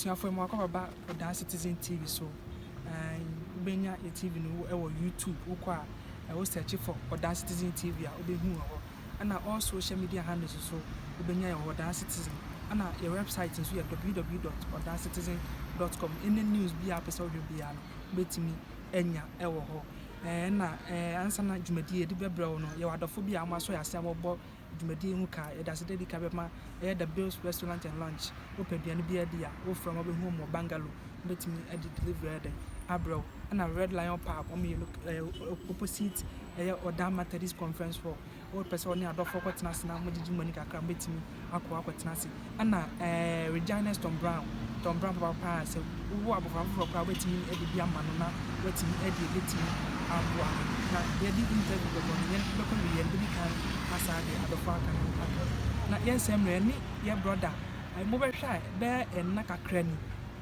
Abusuafoɔ mo akɔ aba Ɔdaa Citizen TV so. Wobɛnya yɛ TV no wɔ YouTube. Wokɔ a, wo search for Ɔdaa Citizen TV a, wobɛhu wɔ hɔ. Ɛna all social media handles so wobɛnya yɛ wɔ Ɔdaa Citizen. Ɛna yɛ website nso yɛ www.ɔdaacitizen.com. Ɛne news bi a wopɛ sɛ wohwɛ biara no, wobɛtumi anya ɛwɔ hɔ. Ɛna ansa na dwumadie yɛde bɛbrɛ wo no, yɛwɔ adɔfo bi a wɔn asɔ yɛ ase a wɔbɔ dwumadie ho ka. Yɛde aseda di ka bɛma ɛyɛ The Bills Restaurant and Lounge. Wopɛ aduane bi adi a, wofrɛ wɔn, wobɛhu wɔn wɔ Bungalow. Wobɛtumi de delivery ayɛ dɛn abrɛ wo. Ɛna Red Lion Pub, wɔn yɛ opposite ɛyɛ Ɔdaa Methodist Conference Hall. Wopɛ sɛ ɔne adɔfoɔ kɔtena ase na mogyegye mo ani kakra, mobɛtumi akɔ akɔtena ase. Ɛna Regina's Tom Brown, Tom Brown papapaa, sɛ wowɔ abɔfra foforɔ koraa wobɛtumi de bi ama no na watumi adi, ɛbɛtumi aboa no. Na yɛde interview bɛbɔ no, yɛn bɛkɔ wieɛ no, bɛdi kan asa de adɔfoɔ aka no aka. Na yɛnsɛ mmerɛ ne yɛ brother, mobɛhwɛ a bɛyɛ ɛnna kakra ni,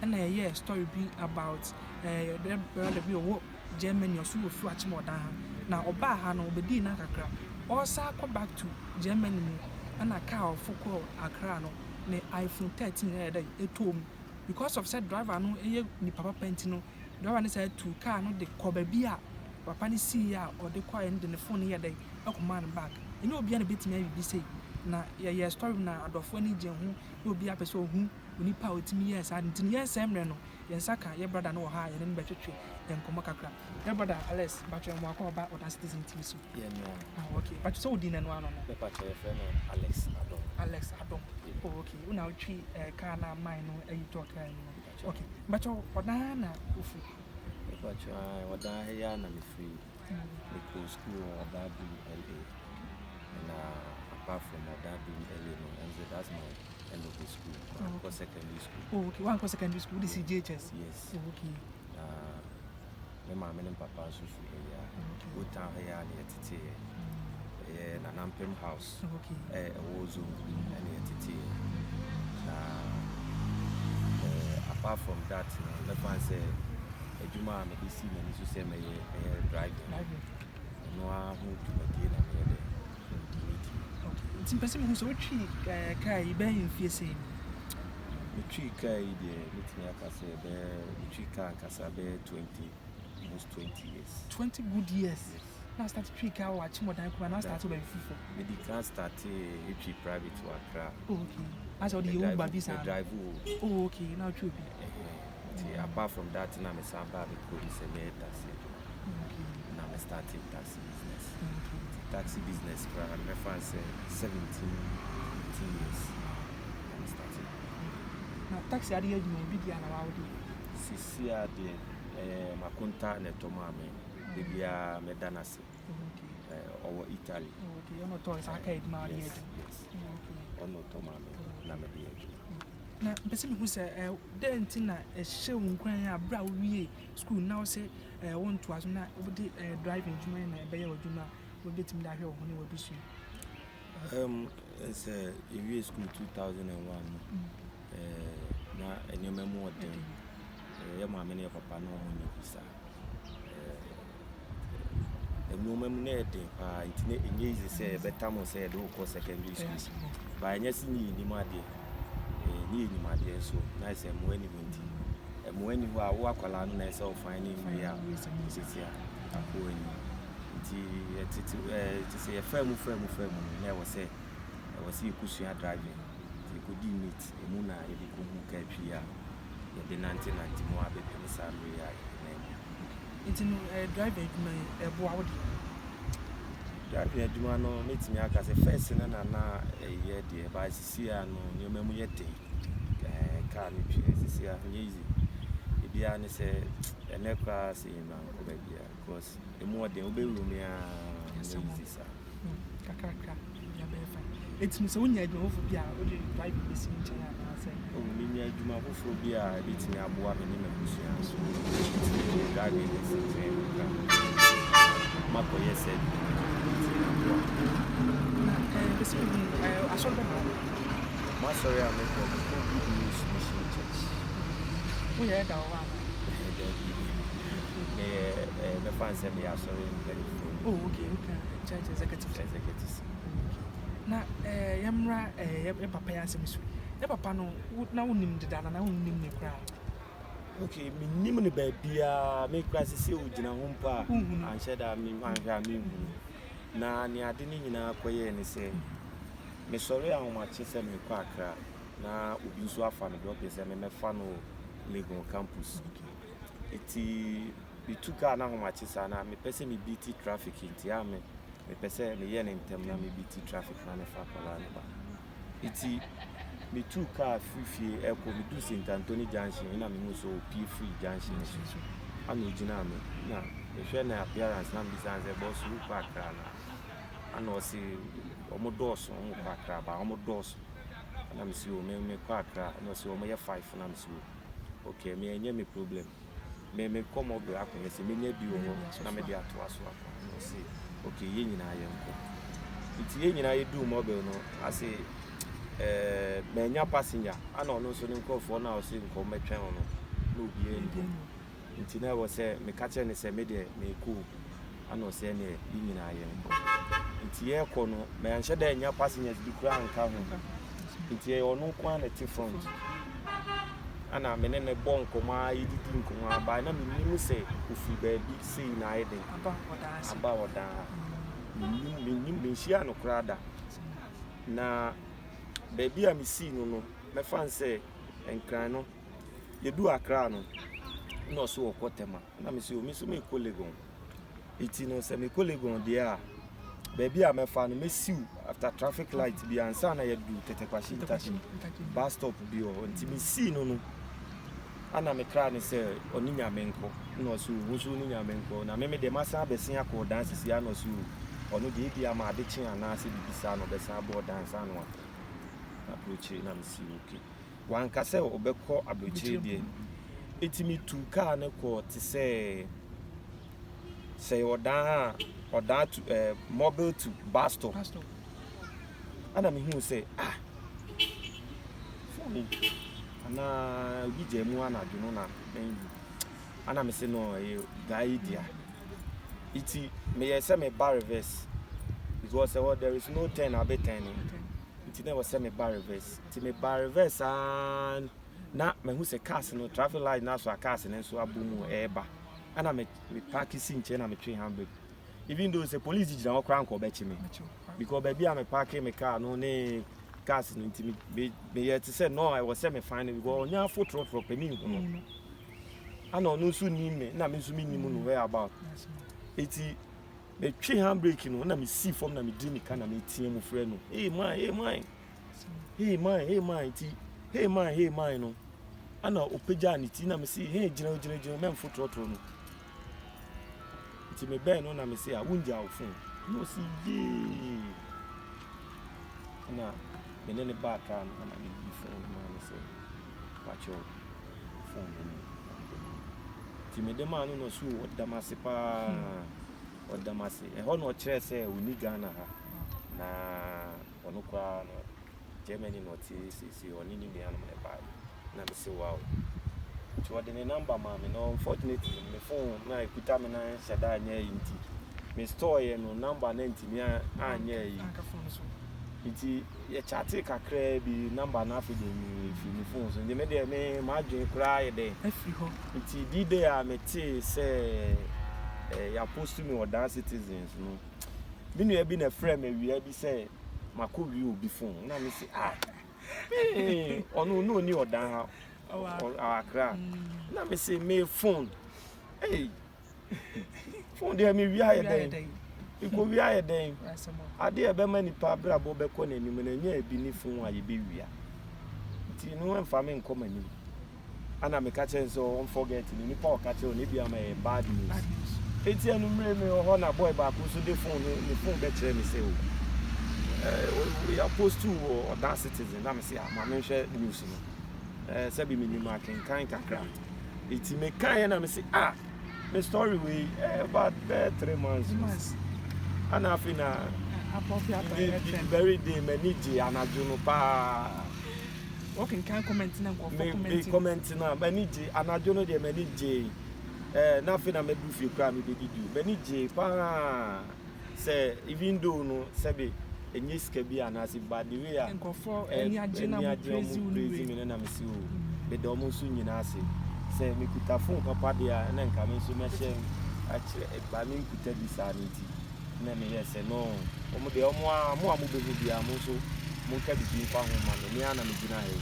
ɛna yɛyɛɛ story bi about yɛ brother bi ɔwɔ Germany, ɔso wɔ firi Akyem Ɔdan ha. Na ɔbaa ha no, ɔbɛdii nna kakra. Ɔresan akɔ back to Germany no, ɛna car a ɔfo kɔɔ Accra no, ne iPhone 13 ɛyɛ dɛ ɛtɔɔ mu. Because of sɛ driver no yɛ nipa papa nti no, driver no saa tu car no de kɔ baabi a papa no siiɛ a ɔde kɔeɛ no de ne phone no yɛ dɛ ɛkɔmaa no back. Ɛnyɛ obiara na ɛbɛtumi ayɛ biribi sei. Na yɛyɛ story na adɔfoɔ ani gye ho na obiara pɛ sɛ ɔhu onipa a ɔtumi yɛɛ saa nti no, yɛnsɛe mmerɛ no, yɛn nsa ka yɛ brother no wɔ ha a yɛne no bɛtwetwe nkɔmmɔ kakra. Yɛ brother Alex, batwɛ mo akɔ ɔba Ɔdaa Citizen TV so. Yɛ nua. Ah, okay. Batwɛ sɛ wodi n'ano ano no. Mepa kyɛ yɛfrɛ no Alex Adom. Alex Adom. Oh, okay. Wo na wotwi car na mine no ayi tɔ car mu no. Okay. Batwɛ Ɔdaa na wofiri. Mepa kyɛ Ɔdaa ha yi ara na mefiri. Mekɔɔ school wɔ Ɔdaa Dum LA. Na apart from Ɔdaa Dum LA no, ɛnso that's my end of the school. Mankɔ secondary school. Oh, okay. Wankɔ secondary school, wode si JHS. Yes. Oh, okay. Na me maame ne papa nso firi ha yi a. Old Town ha yi ara na yɛteteeɛ. Ɛyɛ Nanampem House. Ɛwɔ Zongo ɛna yɛteteeɛ. Na apart from that no, mɛfa n sɛ adwuma a mede si m'ani so sɛ mɛyɛ ɛyɛ driving. Driving. Ɛno ara ho dwumadie na meyɛ dɛ medi. Okay. Nti mpɛ sɛ mehu sɛ wotwi car yi bɛyɛ mfie sɛn ni? Metwi car yi deɛ, mɛtumi aka sɛ bɛyɛ metwi car ankasa bɛyɛ 20, almost 20 years. 20 good years. Yes. Na start twi car wɔ Akyem Ɔdan kuma na start wɔ baabi foforɔ. Medi kan start etwi private wɔ Accra. Oh, okay. Asɛ wode yɛ Uber bi saa no. Drive o. Oh, okay. Na wotwi obi. Nti apart from that na mesan baa me kurom sɛ mɛyɛ taxi adwuma. Okay. Na me start taxi business. Okay. Taxi business koraa no mɛfa n sɛ 17, 18 years na me start. Na taxi ade yɛ adwuma obi di ana wawo de? Sisi a deɛ ɛyɛ makonta na ɛtɔ maa me. Da biara mɛda n'ase. Oh, okay. Ɔwɔ Italy. Oh, okay. Ɔno tɔ saa car adwuma ade yɛ Yes, adwuma. yes. Oh, okay. Ɔno tɔ maa me na mede yɛ adwuma. Na mpɛ sɛ mehu sɛ dɛn nti na ɛhyɛ wo nkuran a berɛ a wowie school na wo sɛ wontoa so na wode driving adwuma yi na ɛbɛyɛ w'adwuma a wobɛtumi de ahwɛ wo ho ne w'abusua. Sɛ yɛwie school 2001 no, na nneɛma mu ɔden. Yɛ maame ne yɛ papa na ɔmo nyɛ bi saa. Nneɛma mu na yɛ den paa nti na ɛnyɛ easy sɛ yɛbɛtam wo sɛ yɛde wo kɔ secondary school. Ba ɛnyɛ sɛ ne yɛnim adeɛ. Ne yɛnim adeɛ nso na sɛ mmoa ni hɔ nti. Mmoa ni hɔ a wo akwadaa no na ɛsɛ wo find way a wobɛsi a akɔ anim. Nti yɛtete te sɛ yɛfaa mu faa mu faa mu no na ɛwɔ sɛ yɛkɔsua driving. Nti yɛkɔdii NEET, emu na yɛde kɔhu car twi a yɛde nante nante mu abɛpem saa mmerɛ yi a yɛnam mu. Nti no driving adwuma yi ɛboa wo deɛ? Driving adwuma no mɛtumi aka sɛ first no na na ɛyɛ deɛ, but sisi a no nneɛma mu yɛ den. Car no twi sisi a ɛnyɛ easy. Ebiara ne sɛ ɛnɛ koraa sɛ mankɔ baabiara because emu ɔden, wobɛwura mu a ɛnyɛ easy saa. Kakrakra biribiara bɛyɛ fine. Nti no sɛ wonya adwuma foforɔ bi a wode driving bɛsi nkyɛn anaasɛ? Oh, menya adwuma foforɔ bi a ɛbɛtumi aboa me ne m'abusua nso. Nti mede driving bɛsi nkyɛn kakra. Makɔyɛ sɛ adwuma no ɛbɛtumi aboa. Na pɛ sɛ mehu asɔre bɛ na wokɔ? M'asɔre a mekɔ, mekɔ Good News Mission Church. Woyɛ ɛda wɔ hɔ anaa? Daabi. Meyɛ mɛfa n sɛ meyɛ asɔre mpanimfoɔ. Oh, okay. Okay. Church executive. Executive. Okay. Na yɛmmra yɛ papa yi asɛm so. Ne papa no, wo, na wonim deda anaa na wonnim no koraa? Okay, mennim no baabiara. Me koraa sisi ogyina ho mpo a, Wonhu no. anhyɛ da me anhwɛ a menhu no. Na nea ade no nyinaa kɔyɛɛ ne sɛ, mesɔre ahomakye sɛ merekɔ Accra, na obi nso afa me dropping sɛ memmɛfa no wɔ Legon campus. Eti metu kaa no ahomakye saa na mepɛ sɛ me beat traffic nti a me mepɛ sɛ meyɛ no ntɛm na me beat traffic na mefa akwadaa no ba. Eti metuu kaa firi fie ɛkɔ meduu St. Anthony junction ɛna mehu sɛ ɔpie firi junction no so ana ɔgyinaa me na mehwɛ ne appearance na mebisa no sɛ bɔs wokɔ Accra na ana ɔse ɔmo dɔɔso ɔmo kɔ Accra ba ɔmo dɔɔso ɛna mese o me mekɔ Accra ɛna ɔse ɔmo yɛ 5 na mese o okay me ɛnyɛ me problem me mekɔ mɔbere akɔyɛ sɛ menya bi wɔ hɔ na mede atoa so akɔ na ɔse okay yɛn nyinaa yɛnkɔ nti yɛn nyinaa yɛduu mɔbere no ase ɛɛ manya passenger ana ɔno nso ne nkurɔfoɔ no a ɔse nkɔ mɛtwɛn no na obiara nni hɔ nti na ɛwɔ sɛ meka kyerɛ no sɛ me deɛ meekɔ o ana ɔsɛ ɛneɛ yɛn nyinaa yɛnkɔ nti yɛrekɔ no manhyɛ da anya passengers bi koraa nka ho nti ɛyɛ ɔno nko ara na ɛte front ana me ne no bɔ nkɔmmɔ a yɛdidi nkɔmmɔ a baa na menim sɛ ɔfiri baabi sei na ayɛ den Aba ɔdan ase. aba ɔdan ha menim menim menhyia no koraa da na baabi a mesii no no mɛfa n sɛ Nkran no yɛdu Accra no na ɔso ɔkɔ Tema na mesi o me nso mekɔ Legon nti no sɛ mekɔ Legon deɛ a baabi a mɛfa no mɛsiw after traffic light bi ansa na yɛdu Tetteh Quarshie interchange bus stop bi wɔ hɔ nti mesii no no ana mekra ne sɛ ɔne Nyame nkɔ na ɔso wo nso ne Nyame nkɔ na meme deɛ masan abɛsen akɔ ɔdan sisi a na ɔso ɔno deɛ ebi ama ade kye anaasɛ biribi saa na ɔbɛsan abɔ ɔdan saa no akɔ aburokyire na mesi okay wanka sɛ ɔbɛkɔ aburokyire deɛ eti metu kaa no kɔ te sɛ sɛ ɔdan a ɔdan to mobile to bus stop Bus stop. ana mehu sɛ ah phone anaa obi gya mu anadwo no na menhu ana mese no ɛyɛ guy yi dea nti meyɛ sɛ meba reverse because ɛhɔ there is no turn abɛtɛn no nti na ɛwɔ sɛ meba reverse nti meba reverse aa na mahu sɛ cars no traffic light no aso a cars no nso abɔ mu ɛreba ɛna me me park si nkyɛn na metwe handbrake even though sɛ police gyina hɔ koraa nka ɔbɛkye me because baabi a me park me car no ne cars no nti me me meyɛ te sɛ no ɛwɔ sɛ me find no because ɔnyɛ afo trɔtrɔ pɛ me nhu no ana ɔno nso nim me na me nso me nim no where about eti metwe handbrake no na mesi fam na medi mika na metia mu frɛ no hey man, hey man, hey man, hey man. Nti hey man, hey man no ana ɔpagyaa ne ti na mesi hey gyina gyina gyina mɛmfo trɔtrɔ no nti mebɛn no na mesi a wongya wo phone na ɔsi yee na me ne ne baa kaa no na meyi phone no maa no sɛ wakyɛw phone no ni nti mede maa no na ɔsi ɔda m ase paa ɔda m ase ɛhɔ na ɔkyerɛ sɛ ɔni Ghana ha na ɔno koraa no Germany na ɔte seesei ɔne ne nuanom na ɛbaeɛ na mese wow nti ɔde ne number maa me na unfortunately me phone na ɛkuta me na nhyɛ da anyɛ ayi nti me store yɛ no number na ntumi anyɛ ayi Anka phone so. nti yɛkyate kakraa bi number no afei deɛ me firi me phone so nti me deɛ me m'adwene koraa yɛ dɛ Afiri hɔ. nti di day a metee sɛ yɛapost me wɔ Dan Citizens no me nua bi na ɛfrɛ me awia bi sɛ makɔ wie obi phone na me se ah ee ɔno na ɔni ɔdan ha Ɔwɔ Accra na me se me phone hey phone deɛ me wia yɛ dɛn nkɔ wia yɛ dɛn adeɛ a ɛbɛma nipa abrabɔ bɛkɔ n'anim no ɛnyɛ ebi ne phone a yɛbɛwia nti no ɛmfa me nkɔ m'anim ana meka kyerɛ no sɛ ɔnforget no nipa a ɔka kyerɛ no ebi ama ɛyɛ bad news eti anumere mi wɔ hɔ na boy baako nso de phone no ne phone bɛkyerɛ me sɛ o yɛapost wɔ ɔdan Citizen na me sɛ ah ma menhwɛ news no sɛbi menim akenkan kakra eti mekaeɛ na me sɛ ah me story wei about bɛɛ 3 months ana afei na the very day m'ani gye anadwo no paa. Wɔkenkan comment na nkɔfɔ me comment. Me comment na m'ani gye anadwo no deɛ m'ani gye na afei na mɛdu fie koraa mebɛdidi o m'ani gye paa sɛ even though no sɛbi. Ɛnyɛ sika bi anaasɛ, but the way a nkurɔfoɔ ani agye na ani mo agye, praise ɔmo wo no praise wei. Me no na mesi o, meda ɔmo nso nyinaa ase sɛ mekuta phone papa deɛ a, ɛna nka me nso mɛhyɛ akyerɛ ba menkuta bi saa no, nti na meyɛ sɛ no, ɔmo deɛ, ɔmo a mo a mobɛhu biara, mo nso monka biribi mfa ho ma me. Me ara na megyina ha yi.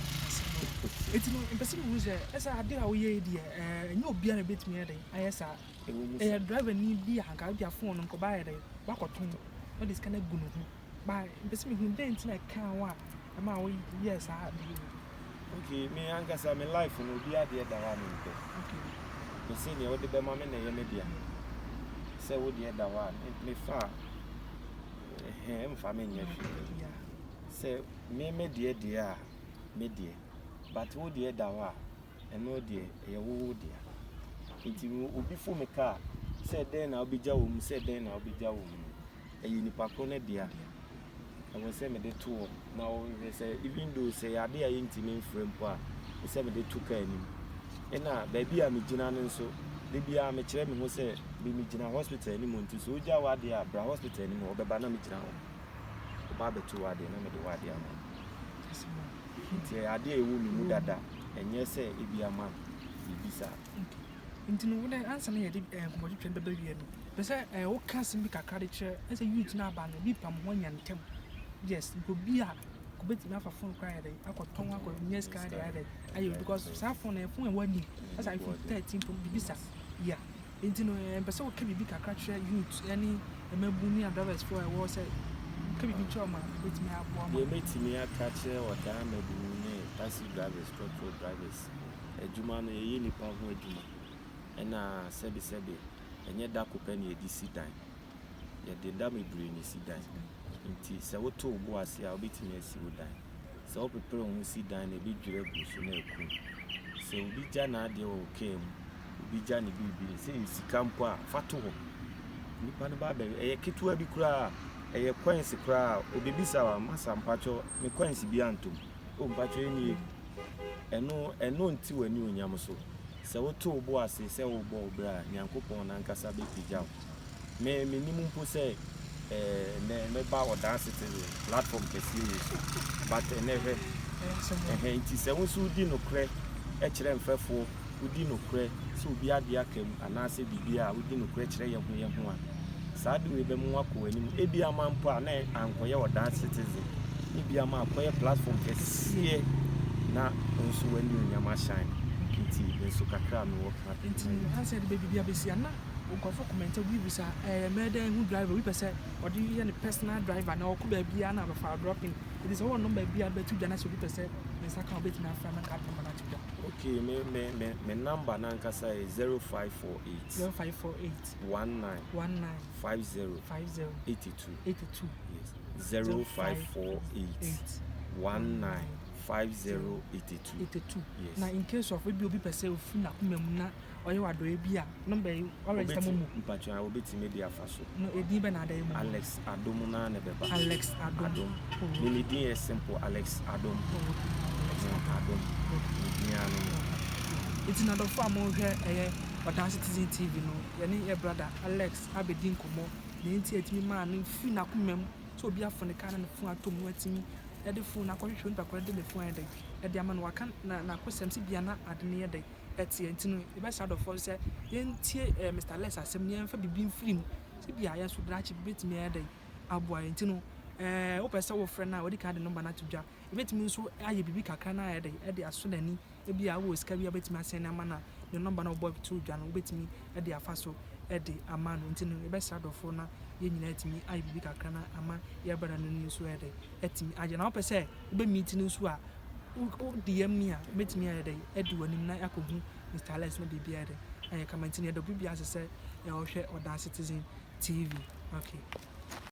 Eti no mpɛ sɛ mehu sɛ ɛsɛ ade a woyɛ yi deɛ, ɛnyɛ obiara na ɛbɛtumi ayɛ dɛn ayɛ saa. Ɛwɔ mu. Ɛyɛ driver ni bi a anka ebia phone no nkɔba ayɛ dɛn wakɔtɔn na ɔde sika no agu ne ho ba. Mpɛ sɛ mehu dɛn nti na ɛkaa wo a ɛma woyɛɛ saa ade yi? Okay, me ankasa me life no, obi adeɛ da hɔ a mempɛ. Me se nea wode bɛma me na ɛyɛ me dea. Sɛ wo deɛ da hɔ a, mefa a, ɛhɛn, ɛmfa me nyɛ hwee. Sɛ me deɛ a, me deɛ, but wo deɛ da hɔ a, ɛno deɛ ɛyɛ wo dea. Nti obi fo me kaa sɛ dɛn na wobɛgya wɔ mu, sɛ dɛn na wobɛgya wɔ mu no, ɛyɛ nipa ko no dea. Ɛwɔ sɛ mede to hɔ na wɔhwehwɛ sɛ even though sɛ yɛ ade a yɛntumi mfrɛ mpo a, sɛ mede to kaa anim. Ɛna baabi a megyina no nso, de biara mekyerɛ me ho sɛ me megyina hospital anim, nti sɛ wogya w'adeɛ a, bra hospital anim hɔ, ɔbɛba na megyina hɔ. Ɔba abɛto w'adeɛ na mede w'adeɛ ama wo. Nti ɛyɛ adeɛ a ɛwɔ me mu dada, ɛnyɛ sɛ ebi ama biribi saa. Nti no wodɛ ansa na yɛde nkɔmmɔtwetwe no bɛba wie no, pɛ sɛ woka asɛm bi kakra de kyerɛ ɛsɛ youth no aba no bi pam ho anya ntɛm. Yes, nka obi a kɔbɛtumi afa phone koraa yɛ dɛ akɔtɔn akɔnya sika de ayɛ dɛ ayɛ, because saa phone no yɛ phone a ɛwɔ anim ɛsɛ iPhone 13 pro biribi sa. Yeah, nti no mpɛ sɛ woka biribi kakra kyerɛ youth ɛne mmabun ne drivers foɔ a ɛwɔ sɛ ka biribi kyerɛ ɔma bɛtumi aboa ma. Deɛ mɛtumi aka kyerɛ ɔdaa mmabunu ne taxi drivers, trotro drivers, adwuma no, yɛyɛ nipa ho adwuma. Ɛna sɛbesɛbe, ɛnyɛ da ko pɛ na yɛde si dan, yɛde da bebree na esi dan. Nti sɛ woto wo bo ase a, wobɛtumi asi wo dan. Sɛ wopepere wo ho si dan na ebɛdwiri agu so na akum. Sɛ obi gya n'adeɛ wɔ wo kaa mu, obi gya ne biribi sɛ yɛ sika mpo a, fa to hɔ. Nipa no ba abɛ, ɛyɛ ketewa bi koraa, ɛyɛ coins koraa, obebisa wa, "Masa, mpakyɛw, me coins bi antom o, mpakyɛw, nie." Ɛno nti w'ani onyam so sɛ woto wo bo ase sɛ wobɔ wo berɛ a, Nyankopɔn nankasa bɛpagya wo. Me menim mpo sɛ nɛ mɛba ɔdan citizen platform kɛseɛ wei so, but ɛnɛ hwɛ. Ɛhɛ, nti sɛ wo nso wodi nokorɛ kyerɛ mfɛfoɔ, wodi nokorɛ sɛ obi adeɛ aka mu anaasɛ biribi a, wodi nokorɛ kyerɛ yɛn ho a, saa de wei bɛma wakɔ w'anim. Ebi ama mpo a na ankɔyɛ ɔdan citizen ne bi ama akɔyɛ platform kɛseɛ na wo nso w'ani onyam ahyɛn. Nti me nso kakra a mewɔ ka. Nti ansa yɛde baabi bi abɛsi a, na nkurɔfoɔ comment, obi bisa mɛyɛ dɛn hu driver? Obi pɛ sɛ ɔde yɛ ne personal driver na ɔkɔ baabi a na abɛfa dropping. Nti sɛ wɔwɔ number bi a bɛto dwa na sɛ obi pɛ sɛ ne nsa ka a, obɛtumi afrɛ na nka ade number no ato dwa. Okay, me number nankasa yɛ 0548 0548 19 19 50 50 82. 82. Yes, 0548 8 19 50 82. 82. Yes. Na in case of ebi obi pɛ sɛ ofiri n'akoma mu na ɔyɛ w'adɔeɛ bi a, number yi ɔregister mo mu? Mpatwa, wobɛtumi de afa so. No edin bɛ na ada yi mu? Alex Adom naa na ɛbɛba. Alex Adom. Adom. Oh. Me din yɛ simple, Alex Adom. Oh, okay. Alex Adom. Me din ano no. Nti n'adɔfo a mohwɛ ɛyɛ Ɔdan Citizen TV no, yɛne yɛ brother Alex abɛdi nkɔmmɔ na nti atumi maa no firi n'akoma mu sɛ obi afɔ ne kaa na ne phone atɔ mu, atumi ɛde phone akɔhwehwɛ onipa korɔ de ne phone ayɛ dɛ ɛde ama no. Waka na n'akosɛm sɛ bia na ade no yɛ dɛ ɛteɛ. Nti no yɛbɛsrɛ adɔfoɔ sɛ yɛntie Mr Alex asɛm na yɛmfa biribi mfiri mu sɛ bia yɛn nso daakye bi bɛtumi ayɛ dɛ aboa yɛn. Nti no wopɛ sɛ wofrɛ no a, wɔde kan de number no ato dwa. Yɛbɛtumi nso ayɛ biribi kakra na ayɛ dɛ ɛde aso n'ani. Ebi a wowɔ sika bi a wobɛtumi asɛn ama no a, ne number no a wɔbɔ to dwa no, wobɛtumi de afa so de ama no. Nti no yɛbɛsrɛ adɔfoɔ na yɛn nyinaa atumi ayɛ biribi kakra na ama yɛn brother no nso ayɛ dɛ atumi agye. Na wopɛ sɛ wobɛmeet no nso a, wo DM me a, mɛtumi ayɛ dɛ adi w'anim na akɔhu Mr Alex na biribi ayɛ dɛ ayɛ kama. Nti no yɛda obi biara ase sɛ ɔhwɛ Ɔdan Citizen TV. Okay.